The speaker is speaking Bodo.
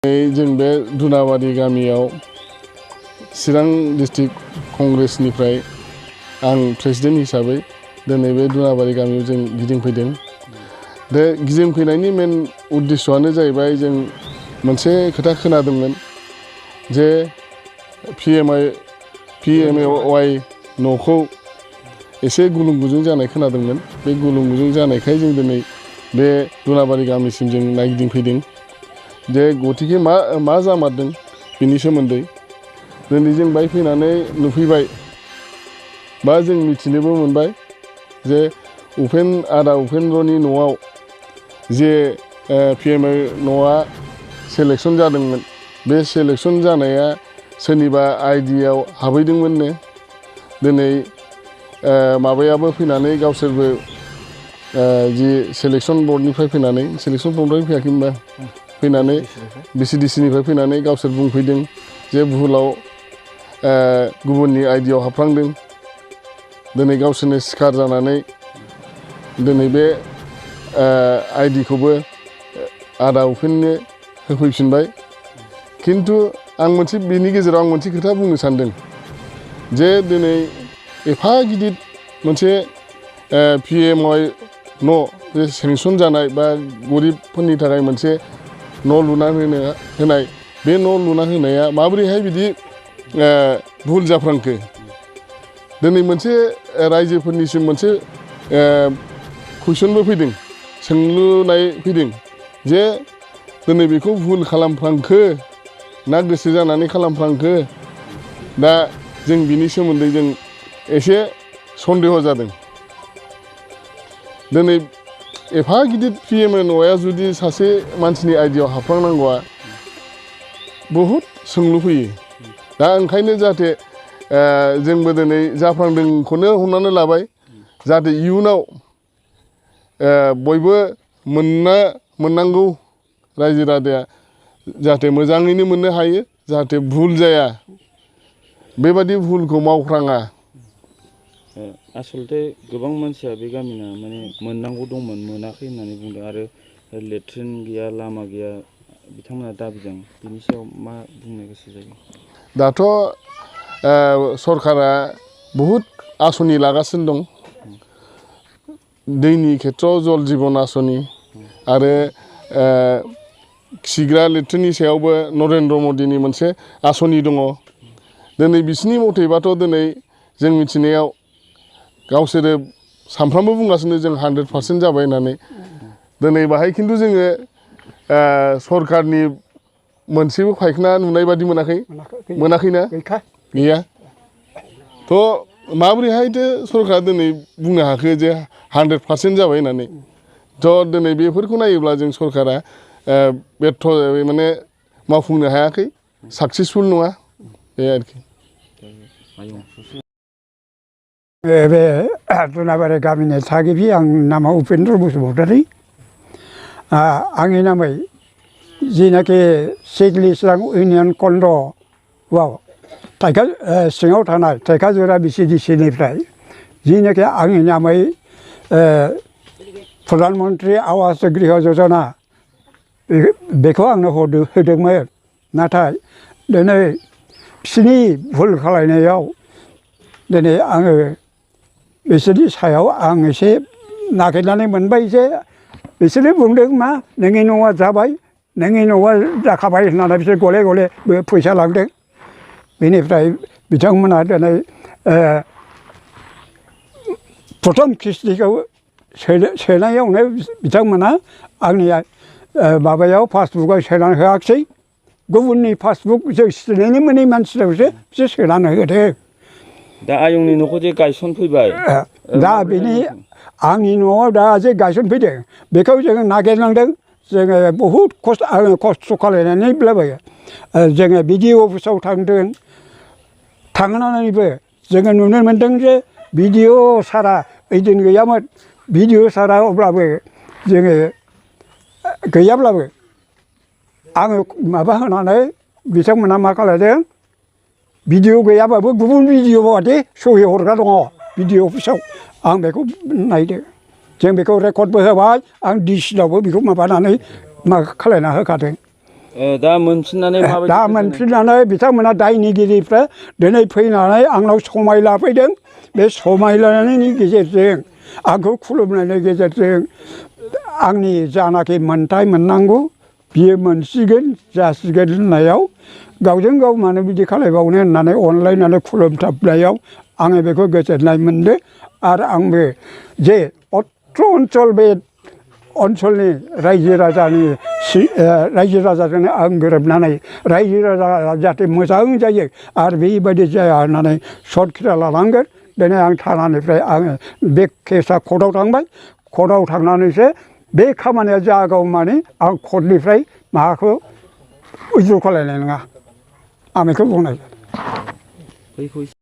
जों बे दुनाबारि गामियाव चिरां डिस्ट्रिक्ट कंग्रेसनिफ्राय आं प्रेसिडेन्ट हिसाबै दिनै बे दुनाबारि गामियाव जों गिदिंफैदों। बे गिदिंफैनायनि मेन उद्देश्यआनो जाहैबाय जों मोनसे खोथा खोनादोंमोन जे PMAY न'खौ एसे गुलुं गुजुं जानाय खोनादोंमोन। बे गुलुं गुजुं जानायखाय जों दिनै बे दुनाबारि गामिसिम जों नायगिदिंफैदों। जे गतिके मा जामारदों बिनि सोमोन्दै दिनै जों बाय फैनानै नुफैबाय बा जों मिथिनोबो मोनबाय जे आदा उपेन्द्रनि न'आव जे PMAY न'आ सेलेकसन जादोंमोन। बे सेलेकसन जानाया सोरनिबा आइडियाव हाबहैदोंमोननो। दिनै माबायाबो फैनानै गावसोरबो जि सेलेकसन बर्डनिफ्राय फैनानै सेलेकसन बर्डनिफ्राय फैयाखै होनबा फैनानै BCDC निफ्राय फैनानै गावसोर बुंफैदों जे भुलाव गुबुननि आइडियाव हाबफ्लांदों। दिनै गावसोरनो सिखार जानानै दिनै बे आइडिखौबो आदा उपेन्द्रनो होफैफिनबाय। खिन्थु आं बेनि गेजेराव आं मोनसे खोथा बुंनो सानदों जे दिनै एफा गिदिर मोनसे PMAY न' जे सेंसन जानाय बा गरिबफोरनि थाखाय मोनसे न' लुना होनाय बे न' लुना होनाया माबोरैहाय बिदि भुल जाफ्लांखो। दिनै मोनसे रायजोफोरनिसिम मोनसे कुइसनबो फैदों, सोंलुनाय फैदों जे दिनै बेखौ भुल खालामफ्लांखो ना गोसो जानानै खालामफ्लांखो। दा जों बिनि सोमोन्दै जों एसे सन्देह जादों। दिनै एफा गिदिर PMAY न'आ जुदि सासे मानसिनि आइडियाव हाबफ्लांनांगौआ बहुद सोंलु फैयो। दा ओंखायनो जाहाथे जोंबो दिनै जाफ्लांदोंखौनो हमनानै लाबाय, जाहाथे इयुनाव बयबो मोननांगौ रायजो राजाया जाहाथे मोजाङैनो मोननो हायो, जाहाथे भुल जाया, बेबादि भुलखौ मावफ्राङा। आसलथे गोबां मानसिया बे गामिना माने मोननांगौ दंमोन मोनाखै होननानै बुंदों आरो लेट्रिन गैया लामा गैया बिथांमोना दाबिदों। बिनि सायाव मा बुंनो गोसो जायो? दाथ' सरकारा बहुद आसनि लागासिनो दं। दैनि खेथ्रआव जल जीवन आसनि आरो खिग्रा लेट्रिननि सायावबो नरेन्द्र मदिनि मोनसे आसनि दङ। दिनै बिसिनि मथेबाथ' दिनै जों मिथिनायाव गावसोरो सानफ्रामबो बुंगासिनो जों 100% जाबाय होननानै। दिनै बाहाय खिन्थु जोङो सरकारनि मोनसेबो फायखाना नुनाय बादि मोनाखैना? गैया। थ' माबोरैहायथो सरकारा दिनै बुंनो हाखो जे 100% जाबाय होननानै। थ' दिनै बेफोरखौ नायोब्ला जों सरकारा बेर्थ माने मावफुंनो हायाखै, साक्सेसफुल नङा बे आरोखि। बे दुनाबारि गामिनि थागिबि आं नामा उपेन्द्र बसुमतारी। आंनि नामै जिनाखि सिडलिस्रां इउनियन कन्ड'आव सिङाव थानाय थाइखाजुरा BCDC निफ्राय जिनाखि आंनि नामै प्रधान मन्त्रि आवास गृह यजना बेखौ आंनो होदोंमोन। नाथाय दिनै बिसिनि भुल खालायनायाव दिनै आङो बिसोरनि सायाव आं एसे नागिरनानै मोनबाय जे बिसोरो बुंदों मा नोंनि न'आ जाबाय, नोंनि न'आ जाखाबाय होननानै बिसोर गले गले फैसा लांदों। बेनिफ्राय बिथांमोना दिनै प्रथम किस्तिखौ सोनायावनो बिथांमोना आंनि माबायाव पासबुकआव सोनानै होआखिसै। गुबुननि पासबुक जों सिनायनो मोनै मानसिनावसो बिसोर सोनानै होदों। दा आयंनि न'खौ जे गायसनफैबाय, दा बेनि आंनि न'आव दा जे गायसनफैदों बेखौ जोङो नागिरनांदों। जोङो बहुद आङो खस्थ' खालायनानैब्लाबो जोङो BDO अफिसाव थांदों। थांनानैबो जोङो नुनो मोनदों जे BDO सारा ओइदिन गैयामोन। BDO सारा अब्लाबो जोङो गैयाब्लाबो आङो माबा होनानै बिथांमोना मा खालायदों, BDO गैयाबाबो गुबुन BDO बादि सहि हरग्रा दङ BDO अफिसाव। आं बेखौ नायदों। जों बेखौ रेकर्डबो होबाय। आं DC नावबो बेखौ माबानानै खालायना होखादों। दा मोनफिननानै माबायदि दा मोनफिननानै बिथांमोना दायनिगिरिफ्रा दिनै फैनानै आंनाव समाय लाफैदों बे समाय लानायनि गेजेरजों आंखौ खुलुमनायनि गेजेरजों आंनि जानाखि मोन्थाय मोननांगौ बियो मोनसिगोन जासिगोन होननायाव गावजों गाव मानो बिदि खालायबावनो होननानै अनलायनानै खुलुमथाबनायाव आङो बेखौ गोजोननाय मोनदों आरो आंबो जे अत्र अनसल बे ओनसोलनि रायजो राजाजोंनो आं गोरोबनानै रायजो राजा जाहाथे मोजां जायो आरो बेबायदि जाया होननानै सत खिरा लानांगोन दिनै आं थानानिफ्राय आङो बे केसा कर्टआव थांबाय कर्टआव थांनानैसो बे खामानिया जागौमानि आं कर्टनिफ्राय माबाखौ उइद्र' खालायनाय नङा आं बेखौ बुंनाय जादों।